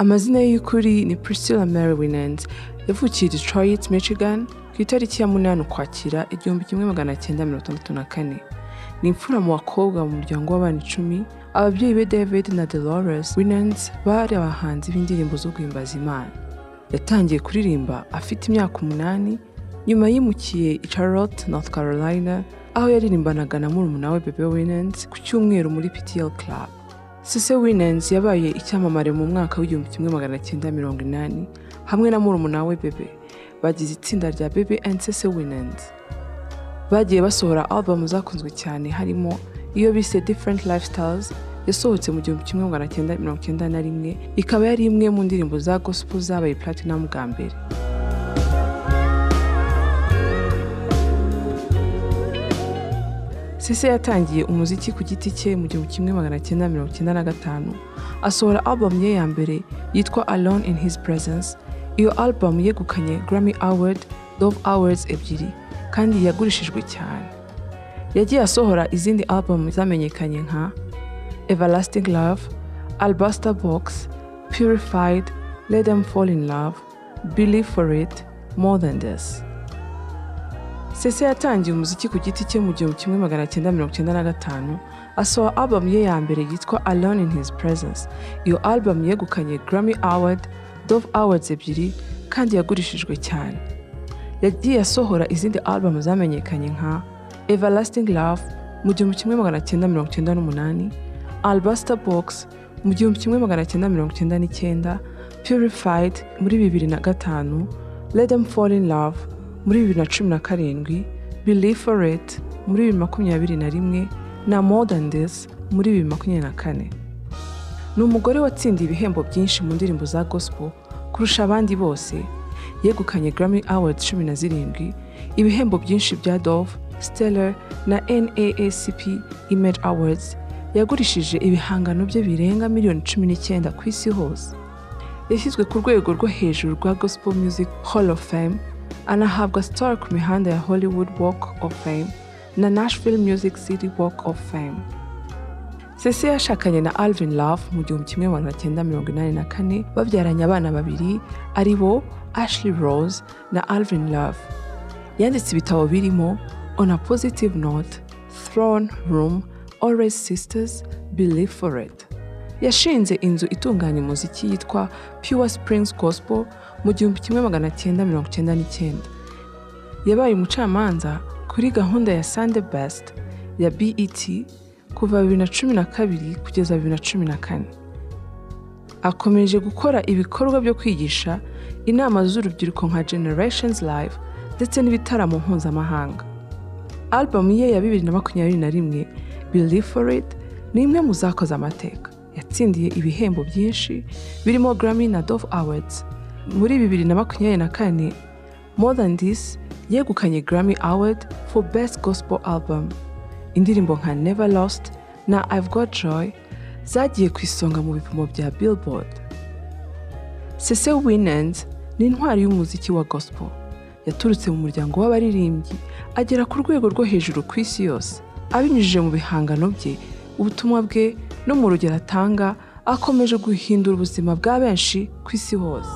Amazina ye y'ukuri ni Priscilla Mary Winans. Yavukiye Detroit, Michigan ku itariki ya 8 Ukwakira 1964. Ni imfura mu bakobwa mu muryango w'abana 10. Ababyeyi be David na Dolores Winans bari abahanzi b'indirimbo zo guhimbaza Imana. Yatangiye kuririmba afite imyaka 8, nyuma yimukiye i Charlotte, North Carolina, aho yaririmbanaga na murumuna we Bebe Winans ku cyumweru muri PTL Club. CeCe Winans yabaye icyamamare mu mwaka w'1980 hamwe na murumuna we Bebe. Bagize itsinda rya Bebe and CeCe Winans. Bagiye basohora album zakunzwe cyane, harimo iyo bise Different Lifestyles yasohotse mu 1991, ikaba yari imwe mu ndirimbo za gospel zabaye platinum bwa mbere. CeCe yatangiye umuziki ku giti cye mu 1995, asohora album ye ya mbere yitwa Alone in His Presence. Iyo album yegukanye Grammy Award, Dove Awards 2, kandi yagurishijwe cyane. Yagiye asohora izindi album zamenyekanye nka Everlasting Love, Alabaster Box, Purified, Let Them Fall in Love, Believe for It, More Than This. CeCe yatangiye umuziki ku giti cye mu 1995, asohora album ye ya mbere yitwa Alone in His Presence. Iyo album yegukanye Grammy Award, Dove Awards 2, kandi yagurishijwe cyane. Yagiye asohora izindi album zamenyekanye nka Everlasting Love mu 1998, Alabaster Box mu 1999, Purified muri 2005, Let Them Fall in Love muri 2017, Believe for It muri 2021 na More Than This muri 2024. Ni umugore watsindiye ibihembo byinshi mu ndirimbo za gospel kurusha abandi bose. Yegukanye Grammy Awards 17, ibihembo byinshi bya Dove, Stellar na NAACP Image Awards. Yagurishije ibihangano bye birenga miliyoni 19 ku isi hose. Yashyizwe ku rwego rwo hejuru rwa Gospel Music Hall of Fame, anahabwa star ku mihanda ya Hollywood Walk of Fame na Nashville Music City Walk of Fame. CeCe yashakanye na Alvin Love mu 1984, babyaranye abana babiri ari bo Ashley Rose na Alvin Love. Yanditse ibitabo birimo On a Positive Note, Throne Room, Always Sisters, Believe for It. Yashinze inzu itunganya umuziki yitwa Pure Springs Gospel mu 1999. Yabaye umucamanza kuri gahunda ya Sunday Best ya BET kuva 2012 kugeza 2014. Akomeje gukora ibikorwa byo kwigisha, inama z'urubyiruko nka Generations Live ndetse n'ibitaramo mpuzamahanga. Album ye ya 2021 Believe for It ni imwe mu zakoze amateka. Yatsindiye ibihembo byinshi birimo Grammy na Dove Awards. Muri 2024, More Than This yegukanye Grammy Award for Best Gospel Album. Indirimbo nka Never Lost na I've Got Joy zagiye ku isonga mu bipimo bya Billboard. CeCe Winans ni intwari y'umuziki wa gospel. Yaturutse mu muryango w'abaririmbyi agera ku rwego rwo hejuru ku isi yose. Abinyujije mu bihangano bye, ubutumwa bwe no mu rugero atanga, akomeje guhindura ubuzima bwa benshi ku isi hose.